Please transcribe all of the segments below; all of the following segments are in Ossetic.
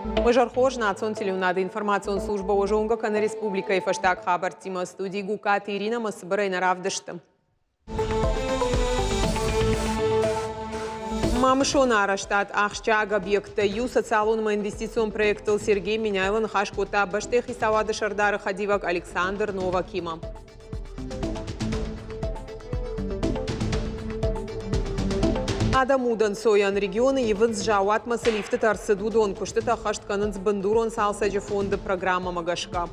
Уӕ хорз, национ телеуынады информацион службӕ уӕ зонгӕ кӕны республикӕйы фӕстаг хабӕрттимӕ. Студийы Гукаты Иринӕ ӕмӕ цыбырӕй нӕ равдысты. Мамысоны арӕзтад ахсджиаг объекттӕй иу социалон ӕмӕ инвестицион проектыл Сергей Меняйло ныхас кодта бӕстӕйы хицауады сӕрдары хӕдивӕг Александр Новакимӕ. Адӕм удӕнцойӕн регионы ивынц заууатмӕ цы лифтытӕ ӕрцыд, уыдон куыстытӕ ӕххӕст кӕнынц бындурон цалцӕджы фонды программӕмӕ гӕсгӕ.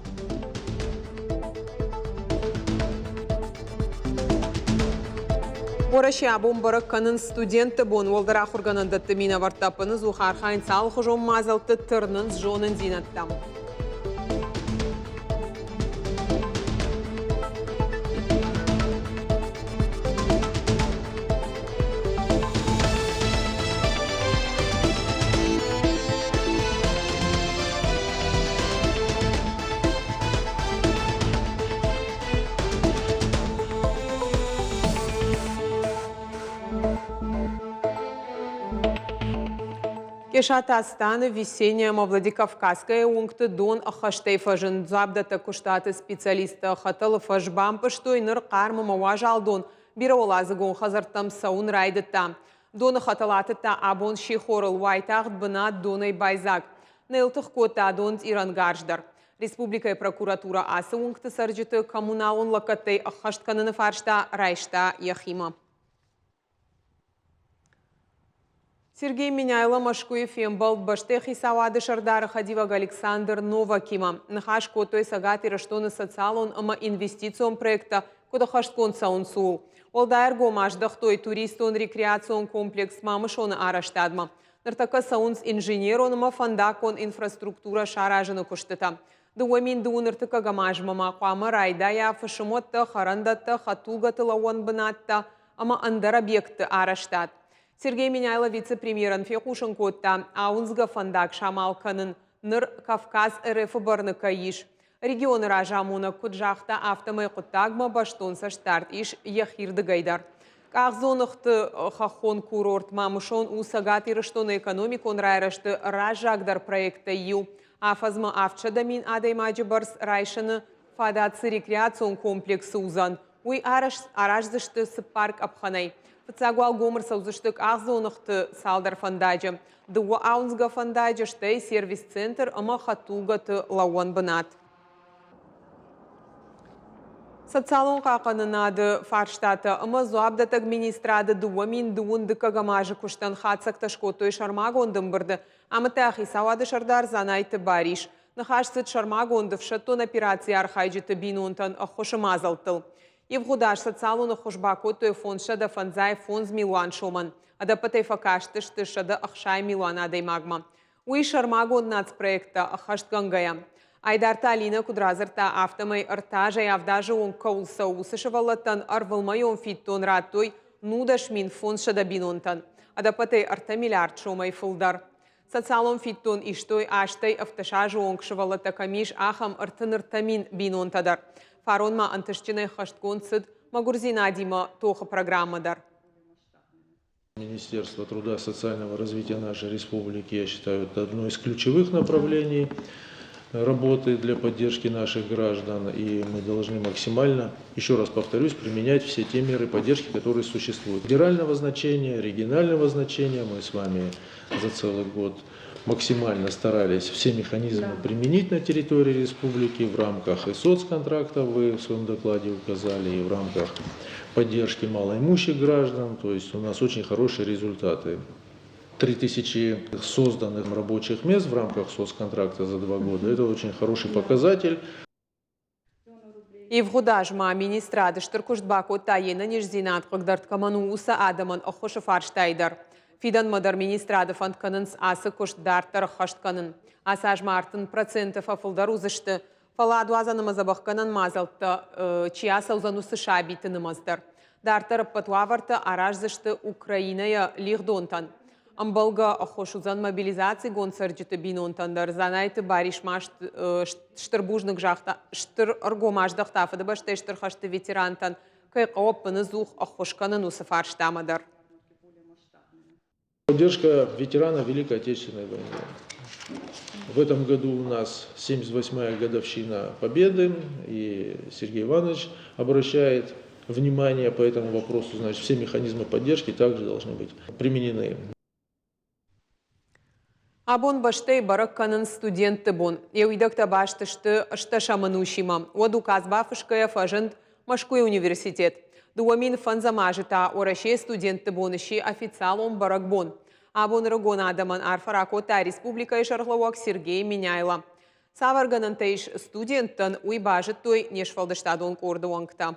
Уӕрӕсе абон бӕрӕг кӕнынц студентты бон. Уӕлдӕр ахуыргӕнӕндӕтты минӕвӕрттӕ ӕппынӕдзух архайынц алыхуызон мадзӕлтты, тырнынц зонындзинӕдтӕм. Кесаты Астаны, Весенняя ӕмӕ Владикавказская уынгты дон ӕххӕстӕй фӕзынд. Дзуапдӕттӕг куыстуаты специалисттӕ хӕтӕлы фӕз бампъызтой, ныр хъарм ӕмӕ уазал дон бирӕуӕладзыгон хӕдзӕрттӕм цӕуын райдыдта. Доны хӕтӕл атыдта абон сихорыл, уайтагъд бынат донӕй байдзаг. Нылтых кодта донцъирӕн гарз дӕр. Республикӕйы прокуратурӕ ацы уынгты цӕрджыты коммуналон лӕггӕдтӕй ӕххӕст кӕныны фарста райста йӕхимӕ. Сергей Меняйло Мӕскуыйы фембӕлд бӕстӕйы хицауады сӕрдары хӕдивӕг Александр Новакимӕ. Ныхас кодтой Цӕгат Ирыстоны социалон ӕмӕ инвестицион проекттӕ куыд ӕххӕстгонд цӕуынц, ууыл. Уӕлдай ӕргом аздӕхтой туристон-рекреацион комплекс Мамысоны арӕзтадмӕ. Ныртӕккӕ цӕуынц инженерон ӕмӕ фӕндаггон инфраструктурӕ саразыны куыстытӕ. 2002 ӕртыккӕгӕм азмӕ ма хъуамӕ райдайа фысымуӕттӕ, хӕрӕндӕттӕ, хӕдтулгӕты лӕууӕн бынӕттӕ ӕмӕ ӕндӕр объектты арӕзтад. Сергей Меняйло вице-премьерӕн фехъусын кодта, ауындзгӕ фӕндаг самал кӕнын ныр Кавказ РФ-ы бӕрны кӕй ис. Регионы разамонӕг куыд загъта, афтӕмӕй хъуыддагмӕ бӕстон цӕстдард ис йӕхирдыгӕй дӕр. Къахдзоныгъты хӕххон курорт Мамысон у Цӕгат Ирыстоны экономикон райрӕзты раззагдӕр проекттӕй иу. Афӕдзмӕ 700 мин адӕймаджы бӕрц райсыны фадат цы рекреацион комплексы уыдзӕн, уый араздзысты цыппар къӕпхӕнӕй. Фыццаг уал гом ӕрцӕудзысты къахдзоныгъты цалдӕр фӕндаджы. Дыууӕ ауындзгӕ фӕндаджы, стӕй сервис-центр ӕмӕ хӕдтулгӕты лӕууӕн бынат. Социалон хъахъхъӕнынады фарстатӕ ӕмӕ дзуапдӕттӕг министрады 2000 дыккӕгӕм азы куыстӕн хатдзӕгтӕ скодтой сӕрмагонд ӕмбырды, амыдта хицауады сӕрдар Дзанайты Барис. Ныхас цыд сӕрмагонд ӕфсӕддон операцийы архайджыты бинонтӕн ӕххуысы мадзӕлттыл. Ивгъуыд аз социалон ӕххуыс бакодтой 555 милуан сомӕн. Ӕдӕппӕтӕй фӕкастысты 160 милуан адӕймагмӕ. Уый сӕрмагонд нацпроекттӕ ӕххӕстгӕнгӕйӕ. Айдарты Алинӕ куыд радзырдта, афтӕмӕй ӕртӕ азӕй авд азы онг кӕуыл цӕуы, уыцы сывӕллӕттӕн ӕрвылмӕйон фиддон радтой 19 500 бинонтӕн. Ӕдӕппӕтӕй ӕртӕ миллиард сомӕй фылдӕр. Социалон фиддон истой азтӕй 17 азы онг сывӕллӕттӕ кӕм ис, ахӕм 33 мин бинонтӕ дӕр. Фарон ма ӕнтыстджынӕй хӕстгонд цыд мӕгуырдзинадимӕ тохы программӕ дӕр. Министерство труда и социального развития нашей республики, я считаю, это одно из ключевых направлений работы для поддержки наших граждан, и мы должны максимально, еще раз повторюсь, применять все те меры поддержки, которые существуют. Федерального значения, регионального значения мы с вами за целый год максимально старались все механизмы применить на территории республики в рамках и соцконтракта, вы в своем докладе указали, и в рамках поддержки малоимущих граждан. То есть у нас очень хорошие результаты. 3000 созданных рабочих мест в рамках соцконтракта за два года – это очень хороший показатель. Ивгъуыд аз ма министрад стыр куыст бакодта йе нӕниздзинад хъыгдард кӕмӕн у, уыцы адӕмӕн ӕххуысы фарстайы дӕр. Фидӕнмӕ дӕр министрады фӕнд кӕнынц ацы куыст дарддӕр ӕххӕст кӕнын. Ацы аз ма 30% фӕфылдӕр уыдзысты, фӕлладуадзӕн ӕмӕ дзӕбӕхгӕнӕн мадзӕлттӕ чи ацӕудзӕн, уыцы сабиты нымӕц дӕр. Дарддӕр ӕппӕт уавӕртӕ араздзысты Украинӕйӕ лигъдонтӕн. Ӕмбӕлгӕ ӕххуыс уыдзӕн мобилизацигонд цӕрджыты бинонтӕн дӕр. Дзанайты Барис ма стыр бузныг загъта, стыр ӕргом аздӕхта Фыдыбӕстӕйы Стыр хӕсты ветерантӕн, кӕй хъӕуы ӕппынӕдзух ӕххуыс кӕнын уыцы фарстамӕ дӕр. Поддержка ветеранов Великой Отечественной войны. В этом году у нас 78-я годовщина Победы, и Сергей Иванович обращает внимание по этому вопросу, значит, все механизмы поддержки также должны быть применены. Абон бӕстӕйы бӕрӕг кӕнынц студентты бон. Йӕ уидӕгтӕ баст сты ӕстдӕсӕм ӕнусимӕ. Уӕд указ бафысгӕйӕ фӕзынд Мӕскуыйы университет. 2005 азы та Уӕрӕсейы студентты бон сси официалон бӕрӕгбон. Абон ӕрыгон адӕмӕн арфӕ ракодта республикӕйы сӕргълӕууӕг Сергей Меняйло. Цавӕр гӕнӕнтӕ ис студенттӕн, уый базыдтой не сфӕлдыстадон къорды уӕнгтӕ.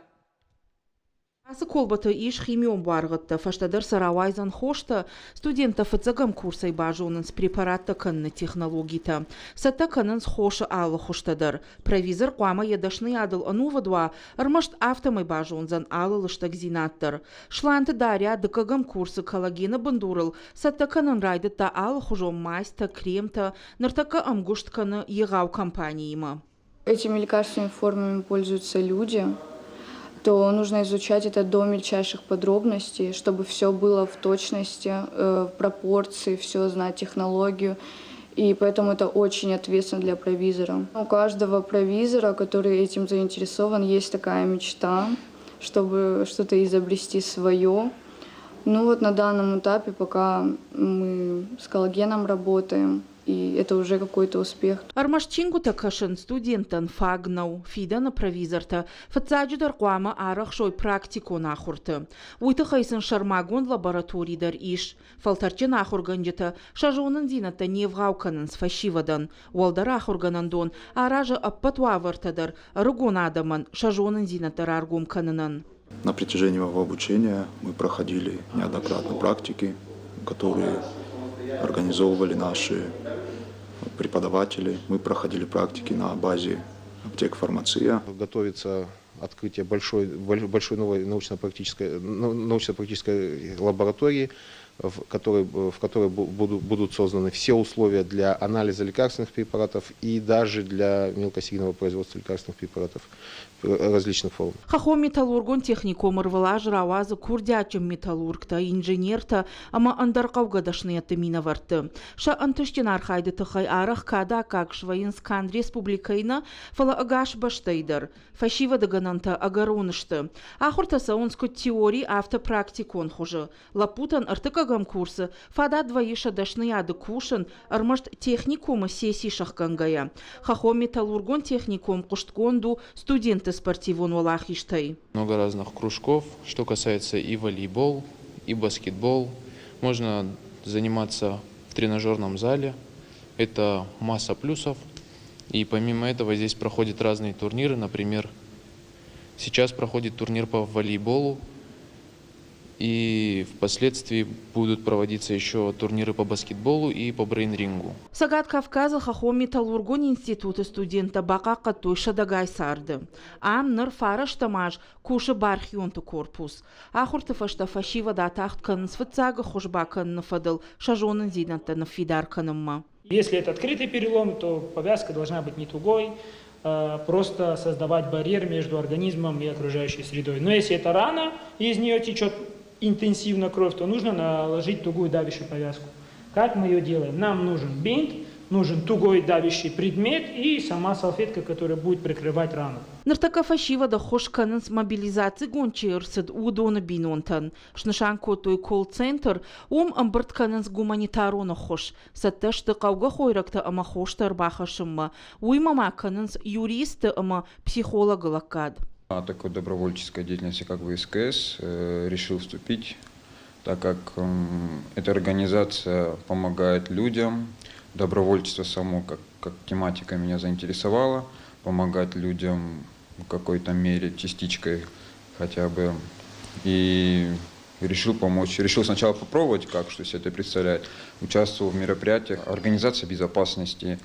Ацы колбӕты ис химион буаргъӕдтӕ, фӕстӕдӕр сӕ рауайдзӕн хостӕ. Студенттӕ фыццӕгӕм курсӕй базонынц препараттӕ кӕныны технологитӕ. Цӕттӕ кӕнынц хосы алы хуызтӕ дӕр. Провизор хъуамӕ йӕ дӕсныйадыл ӕнувыд уа, ӕрмӕст афтӕмӕй базондзӕн алы лыстӕгдзинад дӕр. Сланты Дарья дыккӕгӕм курсы коллагены бындурыл цӕттӕ кӕнын райдыдта алыхуызон мазьтӕ, кремтӕ, ныртӕккӕ ӕмгуыст кӕны егъау компаниимӕ. Этими лекарственными формами пользуются люди, то нужно изучать это до мельчайших подробностей, чтобы все было в точности, в пропорции, все знать технологию. И поэтому это очень ответственно для провизора. У каждого провизора, который этим заинтересован, есть такая мечта, чтобы что-то изобрести свое. Ну вот на данном этапе пока мы с коллагеном работаем, и это уже какой-то успех. Ӕрмӕст чингуытӕ кӕсын студенттӕн фаг нӕу. Фидӕны провизортӕ фыццаджыдӕр хъуамӕ арӕхсой практикон ахуырты. Уый тыххӕй сын сӕрмагонд лаборатори дӕр ис. Фӕлтӕрдджын ахуыргӕнджытӕ сӕ зонындзинӕдтӕ не вгъау кӕнынц фӕсивӕдӕн. Уӕлдӕр ахуыргӕнӕндон аразы ӕппӕт уавӕртӕ дӕр ӕрыгон адӕмӕн сӕ зонындзинӕдтӕ раргом кӕнынӕн. На протяжении моего обучения мы проходили неоднократно практики, которые организовывали наши преподаватели. Мы проходили практики на базе аптек «Фармация». Готовится открытие большой, большой новой научно-практической, научно-практической лаборатории, в которой будут созданы все условия для анализа лекарственных препаратов и даже для мелкосерийного производства лекарственных препаратов различных форм. Хӕххон металлургон техникум ӕрвылаз рауадзы курдиатджын металлургтӕ, инженертӕ ӕмӕ ӕндӕр хъӕугӕ дӕсныйӕдты минӕвӕртты. Сӕ ӕнтыстджын архайды тыххӕй арӕх кады аккаг свӕййынц канд республикӕйы нӕ, фӕлӕ ӕгас бӕстӕйы дӕр. Фӕсивӕды гӕнӕнтӕ ӕгӕрон сты. Ахуыртӕ цӕуынц куыд теори, афтӕ практикон хуызы. Лӕппутӕн ӕртыккӕгӕм курсы фадат вӕййы сӕ дӕсныйады кусын, ӕрмӕст техникумы сесси сӕхгӕнгӕйӕ. Хӕххон металлургон техникум хъуыстгонд у студентты спортивон уӕлахизтӕй. Много разных кружков, что касается и волейбол, и баскетбол. Можно заниматься в тренажерном зале. Это масса плюсов. И помимо этого здесь проходят разные турниры. Например, сейчас проходит турнир по волейболу. И впоследствии будут проводиться еще турниры по баскетболу и по брейн-рингу. Цӕгат Кавказы хӕххон металлургон институты студенттӕ бахъахъхъӕдтой сӕдӕгай царды. Ам ныр фарӕстӕм аз кусы бархионты корпус. Ахуырты фӕстӕ фӕсивӕд атагъд кӕнынц фыццаг ӕххуыс бакӕныны фӕдыл сӕ зонындзинӕдтӕ ныффидар кӕнынмӕ. Если это открытый перелом, то повязка должна быть не тугой, просто создавать барьер между организмом и окружающей средой. Но если это рана, и из нее течет интенсивно кровь, то нужно наложить тугую давящую повязку. Как мы ее делаем? Нам нужен бинт, нужен тугой давящий предмет и сама салфетка, которая будет прикрывать рану. Ныртӕккӕ фӕсивӕд ӕххуыс кӕнынц мобилизацигонд чи ӕрцыд, уыдоны бинонтӕн. Снысан кодтой колл-центр, уым ӕмбырд кӕнынц гуманитарон ӕххуыс. Цӕттӕ сты хъӕугӕ хойрӕгтӕ ӕмӕ хостӕ ӕрбахӕссынмӕ. Уыимӕ ма кӕнынц юристы ӕмӕ психологы лӕггад. А такой добровольческой деятельности, как ВСКС, решил вступить, так как эта организация помогает людям, добровольчество само как тематика меня заинтересовала, помогать людям в какой-то мере, частичкой хотя бы. И решил помочь. Решил сначала попробовать, как что себе это представляет. Участвовал в мероприятиях организации безопасности,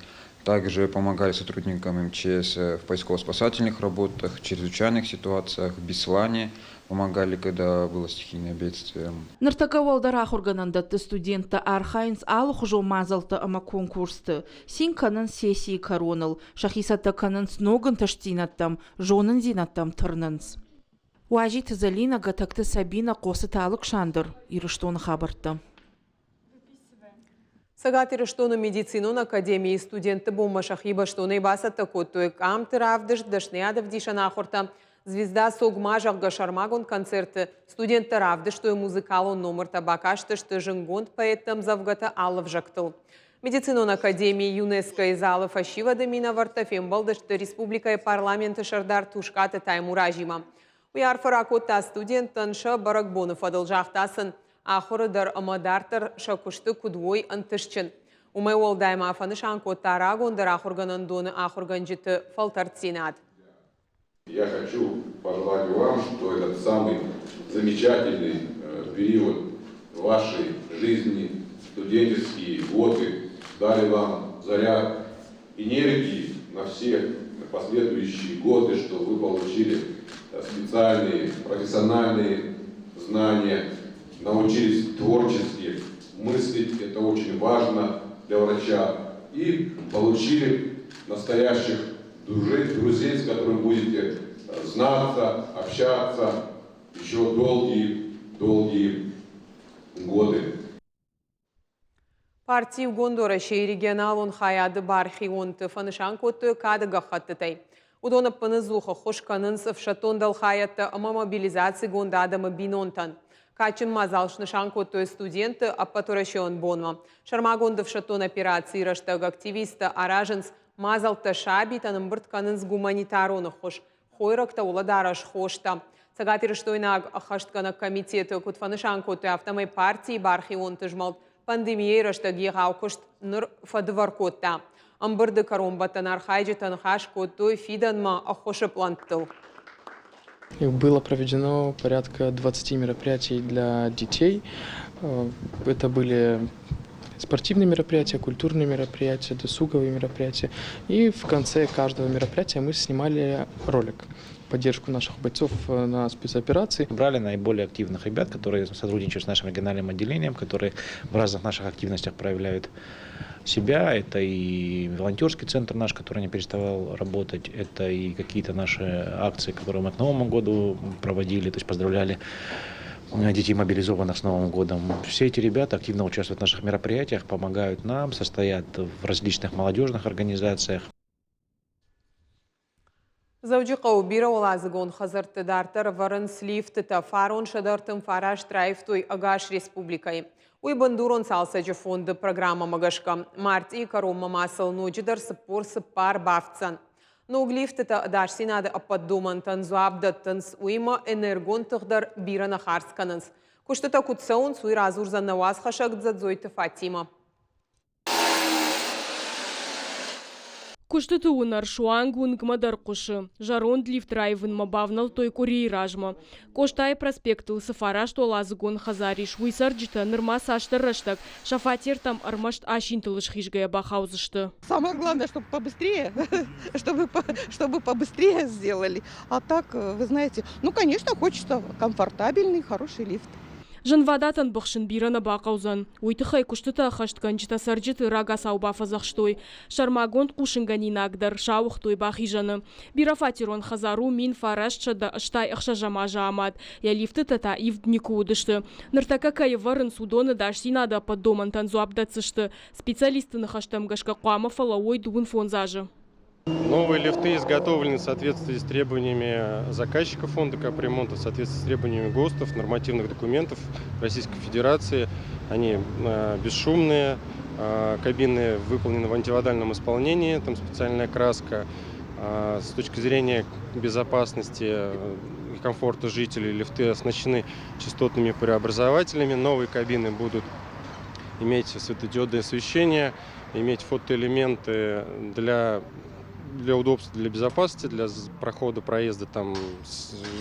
также помогали сотрудникам МЧС в поисково-спасательных работах, чрезвычайных ситуациях, в Беслане помогали, когда было стихийное бедствие. Ныртӕккӕ уӕлдӕр ахуыргӕнӕндӕтты студенттӕ архайынц алыхуызон мадзӕлтты ӕмӕ конкурсты. Цин кӕнынц сессийы кӕроныл, сӕхи цӕттӕ кӕнынц ног ӕнтыстдзинӕдтӕм, зонындзинӕдтӕм тырнынц. Уазиты Зӕлинӕ, Гӕтӕгты Сабина, Хъоцыты Алыксандр, Ирыстоны хабӕрттӕ. Цӕгат Ирыстоны медицинон академийы студентты бонмӕ сӕхи бӕстонӕй бацӕттӕ кодтой къамты равдыст, дӕсныйадӕвдисӕн ахуыртӕ, «Звезда СОГМА», зӕгъгӕ, сӕрмагонд концерты студенттӕ равдыстой музыкалон номыртӕ, бакастысты зындгонд поэтты ӕмдзӕвгӕтӕ алы ӕвзӕгтыл. Медицинон академийы ЮНЕСКО-йы залы фӕсивӕды минӕвӕрттӕ фембӕлдысты республикӕйы парламенты сӕрдар Тускъаты Таймуразимӕ. Уый арфӕ ракодта студенттӕн сӕ бӕрӕгбоны фӕдыл, загъта сын, ахуыры дӕр ӕмӕ дарддӕр сӕ куысты куыд уой ӕнтыстджын. Уымӕй уӕлдай ма фӕнысан кодта рагондӕр ахуыргӕнӕндоны ахуыргӕнджыты фӕлтӕрддзинад. Я хочу пожелать вам, что этот самый замечательный период вашей жизни, студенческие годы, дали вам заряд энергии на все последующие годы, что вы получили специальные, профессиональные знания, научились творчески мыслить, это очень важно для врача, и получили настоящих друзей, друзей, с которыми будете знаться, общаться еще долгие-долгие годы. Парти Иугонд Уӕрӕсейы регионалон хайады бархионты фӕнысан кодтой кады гӕххӕттытӕй. Уыдон ӕппынӕдзух ӕххуыс кӕнынц ӕфсӕддон дӕлхайӕдтӕ ӕмӕ мобилизацигонд адӕмы бинонтӕн. Кадджын мадзал снысан кодтой студентты ӕппӕтуӕрӕсеон бонмӕ. Сӕрмагонд ӕфсӕддон операцийы рӕстӕг активисттӕ аразынц мадзӕлттӕ сабитӕн, ӕмбырд кӕнынц гуманитарон ӕххуыс, хойрӕгтӕ, уӕлӕдарӕс, хостӕ. Цӕгатирыстойнаг ӕххӕстгӕнӕг комитеты куыд фӕнысан кодтой, афтӕмӕй партийы бархионты змӕлд пандемийӕйы рӕстӕг егъау куыст ныр фӕдывӕр кодта. Ӕмбырды кӕронбӕттӕн архайджытӕ ныхас кодтой фидӕнмӕ ӕххуысы пълӕнттыл. Было проведено порядка 20 мероприятий для детей. Это были спортивные мероприятия, культурные мероприятия, досуговые мероприятия. И в конце каждого мероприятия мы снимали ролик в поддержку наших бойцов на спецоперации. Брали наиболее активных ребят, которые сотрудничают с нашим региональным отделением, которые в разных наших активностях проявляют себя. Это и волонтерский центр наш, который не переставал работать, это и какие-то наши акции, которые мы к Новому году проводили, то есть поздравляли детей мобилизованных с Новым годом. Все эти ребята активно участвуют в наших мероприятиях, помогают нам, состоят в различных молодежных организациях. Дзӕуджыхъӕуы бирӕуӕладзыгон хӕдзӕртты дарддӕр ӕвӕрынц лифтытӕ. Фарон 139 раивтой ӕгас республикӕйы. Уый бындурон цалцӕджы фонды программӕмӕ гӕсгӕ. Мартъийы кӕронмӕ ма сыл ноджыдӕр 44 бафтдзӕн. Ног лифтытӕ ӕдасдзинады ӕппӕт домӕнтӕн дзуапп дӕттынц, уыимӕ энергон тых дӕр бирӕ нӕ хардз кӕнынц. Куыстытӕ куыд цӕуынц, уый радзурдзӕн нӕ уацхӕссӕг Дзӕдзойты Фатимӕ. Куыстыты уынӕр суанг уынгмӕ дӕр хъуысы. Зӕронд лифт раивынмӕ бавнӕлдтой къуырийы размӕ. Къостайы проспектыл цы фарастуӕладзыгон хӕдзар ис, уый цӕрджытӕ нырма цасдӕр рӕстӕг сӕ фатертӕм ӕрмӕст асинтыл схизгӕйӕ бахаудзысты. Самое главное, чтобы побыстрее, чтобы побыстрее сделали. А так, вы знаете, ну, конечно, хочется комфортабельный, хороший лифт. Зынвадатӕн быхсын бирӕ нӕ бахъӕудзӕн. Уый тыххӕй куыстытӕ ӕххӕстгӕнджытӕ цӕрджыты рагацау бафӕдзӕхстой. Сӕрмагонд хъусынгӕнинаг дӕр сауыгътой бахизӕны. Бирӕфатерон хӕдзар у 1986-ӕм азы амад. Йӕ лифтытӕ та ивд никуы уыдысты. Ныртӕккӕ кӕй ӕвӕрынц, уыдон ӕдасдзинады ӕппӕт домӕнтӕн дзуапп дӕтдзысты. Специалистты ныхӕстӕм гӕсгӕ хъуамӕ фӕлӕууой 25 азы. Новые лифты изготовлены в соответствии с требованиями заказчика фонда капремонта, в соответствии с требованиями ГОСТов, нормативных документов Российской Федерации. Они бесшумные, кабины выполнены в антивандальном исполнении, там специальная краска. С точки зрения безопасности и комфорта жителей лифты оснащены частотными преобразователями. Новые кабины будут иметь светодиодное освещение, иметь фотоэлементы для удобства, для безопасности, для прохода, проезда там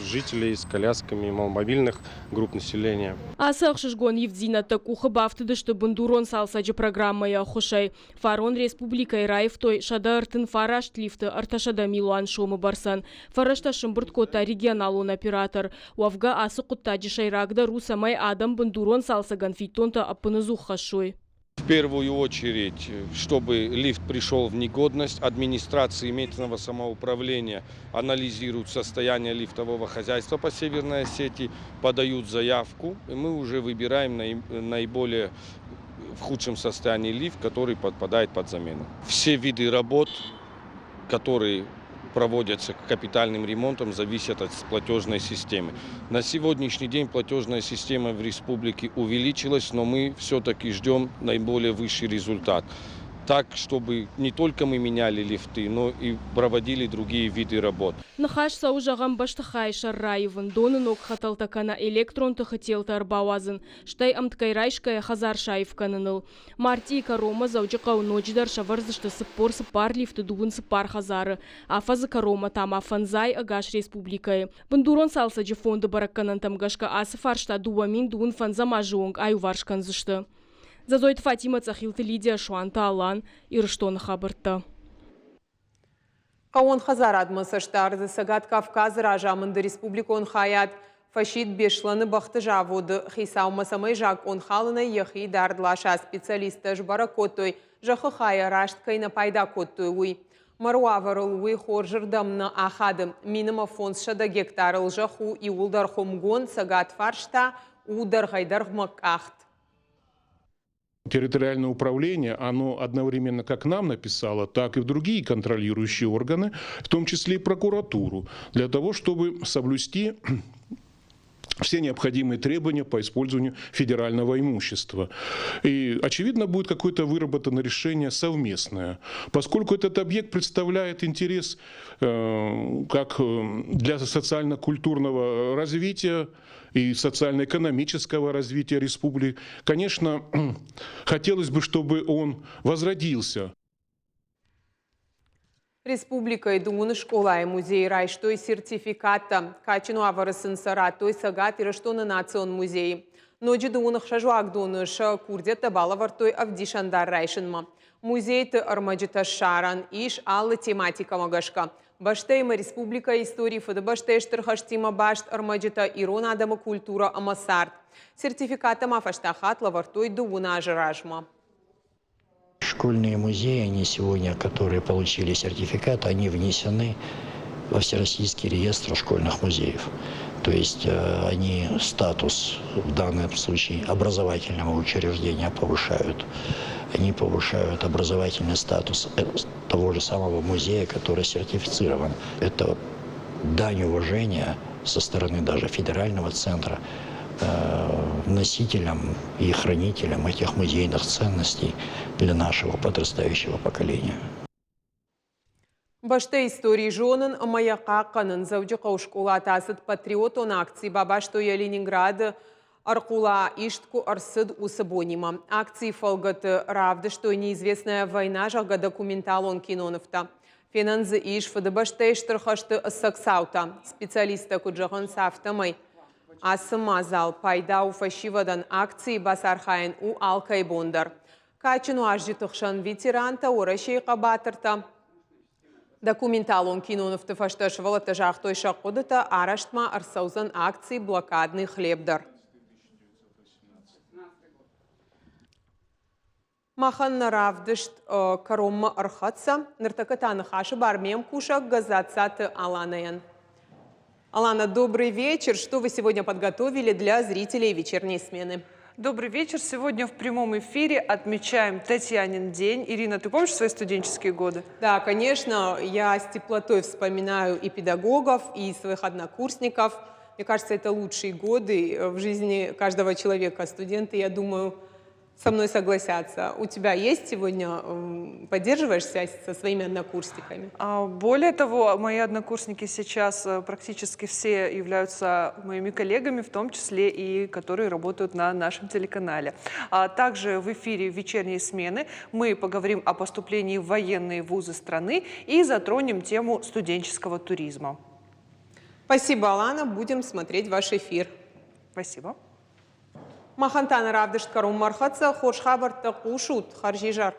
жителей с колясками, маломобильных групп населения. Ацы ӕхсызгон ивддзинӕдтӕ къухы бафтыдысты бындурон цалцӕджы программӕйы ӕххуысӕй. Фарон республикӕйы раивтой 139 лифты 300 милуан сомы бӕрцӕн. Фӕрӕзтӕ сӕмбырд кодта регионалон оператор. Уӕвгӕ ацы хъуыддаджы сӕйрагдӕр у, цӕмӕй адӕм бындурон цалцӕгӕн фиддонтӕ ӕппынӕдзух хӕссой. В первую очередь, чтобы лифт пришел в негодность, администрации местного самоуправления анализируют состояние лифтового хозяйства по Северной Осетии, подают заявку, и мы уже выбираем наиболее в худшем состоянии лифт, который подпадает под замену. Все виды работ, которые проводятся капитальным ремонтом, зависят от платежной системы. На сегодняшний день платежная система в республике увеличилась, но мы все-таки ждем наиболее высший результат. Так, чтобы не только мы меняли лифты, но и проводили другие виды работ. Ныхас цӕуы, зӕгъӕм, бӕстыхайы сӕр раивын, доны ног хӕтӕлтӕ кӕнӕ электрон тыхы телтӕ ӕрбауадзын, стӕй ӕмткӕй райсгӕйӕ хӕдзар саив кӕныныл. Мартъийы кӕронмӕ Дзӕуджыхъӕуы ноджыдӕр сӕвӕрдзысты 44 лифты 24 хӕдзары, афӕдзы кӕронмӕ та ма фӕндзай ӕгас республикӕйы. Бындурон цалцӕджы фонды бӕрӕггӕнӕнтӕм гӕсгӕ ацы фарста 2025 азы онг аиуварс кӕндзысты. Дзӕдзойты Фатимӕ, Цъӕхилты Лидия, Суанты Алан, Ирыстоны хабӕрттӕ. Хъӕууон хӕдзарадмӕ цӕстдарды Цӕгат Кавказы разамынды республикон хайад фӕсидт Беслӕны бӕхты заводы хицаумӕ, цӕмӕй закъон халынӕй йӕхи дард ласа. Специалисттӕ сбӕрӕг кодтой, зӕххы хайӕ раст кӕй нӕ пайда кодтой, уый. Мӕры уавӕрыл уый хорзырдӕм нӕ ахады. 1500 гектарыл зӕхх у иууылдӕр хуымгонд, цӕгат фарс та у дӕргъӕй-дӕргъмӕ къахт. Территориальное управление, оно одновременно как нам написало, так и в другие контролирующие органы, в том числе и прокуратуру, для того, чтобы соблюсти все необходимые требования по использованию федерального имущества. И, очевидно, будет какое-то выработано решение совместное, поскольку этот объект представляет интерес как для социально-культурного развития и социально-экономического развития республики. Конечно, хотелось бы, чтобы он возродился. Республикӕйы дыууын скъолайы музейы райстой сертификаттӕ. Кадджын уавӕры сын сӕ радтой Цӕгат Ирыстоны национ музейы. Ноджы 16 уагдоны сӕ курдиӕттӕ балӕвӕрдтой ӕвдисӕндар райсынмӕ. Музейты ӕрмӕджытӕ ссарӕн ис алы тематикӕмӕ гӕсгӕ. Бӕстӕйы ӕмӕ республикӕйы истори, Фыдыбӕстӕйы Стыр хӕстимӕ баст ӕрмӕджытӕ, ирон адӕмы культурӕ ӕмӕ цард. Сертификаттӕ ма фӕстаг хатт лӕвӕрдтой дыууын азы размӕ. Школьные музеи, они сегодня, которые получили сертификат, они внесены во Всероссийский реестр школьных музеев. То есть они статус в данном случае образовательного учреждения повышают. Они повышают образовательный статус того же самого музея, который сертифицирован. Это дань уважения со стороны даже федерального центра носителям и хранителям этих музейных ценностей для нашего подрастающего поколения. Бӕстӕйы истори зонын ӕмӕ йӕ хъахъхъӕнын. Дзӕуджыхъӕуы скъолаты ацыд патриотон акци, бабастой йӕ Ленинграды ӕрхъула ист куы ӕрцыд, уыцы бонимӕ. Акцийы фӕлгӕты равдыстой «Неизвестная война», зӕгъгӕ, документалон кинонывтӕ. Фенӕн дзы ис Фыдыбӕстӕйы Стыр хӕсты ӕцӕг цаутӕ. Специалисттӕ куыд зӕгъынц, афтӕмӕй ацы мадзал пайда у фӕсивӕдӕн. Акцийы бацархайын у алкӕй бон дӕр. Кадджын уазджыты хсӕн ветерантӕ, Уӕрӕсейы хъӕбатыртӕ. Документалон кинонывты фӕстӕ сывӕллӕттӕ загътой сӕ хъуыдытӕ, арӕзт ма ӕрцӕудзӕн акци «Блокадный хлеб» дӕр. Махӕн нӕ равдыст кӕронмӕ ӕрхӕццӕ. Ныртӕккӕ та ныхасы бар ме мкусӕг Газаццаты Аланӕйӕн. Алана, добрый вечер. Что вы сегодня подготовили для зрителей вечерней смены? Добрый вечер. Сегодня в прямом эфире отмечаем Татьянин день. Ирина, ты помнишь свои студенческие годы? Да, конечно. Я с теплотой вспоминаю и педагогов, и своих однокурсников. Мне кажется, это лучшие годы в жизни каждого человека. Студенты, я думаю, со мной согласятся. У тебя есть сегодня, поддерживаешь связь со своими однокурсниками? Более того, мои однокурсники сейчас практически все являются моими коллегами, в том числе и которые работают на нашем телеканале. А также в эфире вечерней смены мы поговорим о поступлении в военные вузы страны и затронем тему студенческого туризма. Спасибо, Алана. Будем смотреть ваш эфир. Спасибо. Махӕн та нӕ равдыст кӕронмӕ ӕрхӕццӕ. Хорз хабӕрттӕ хъусут. Хӕрзизӕр.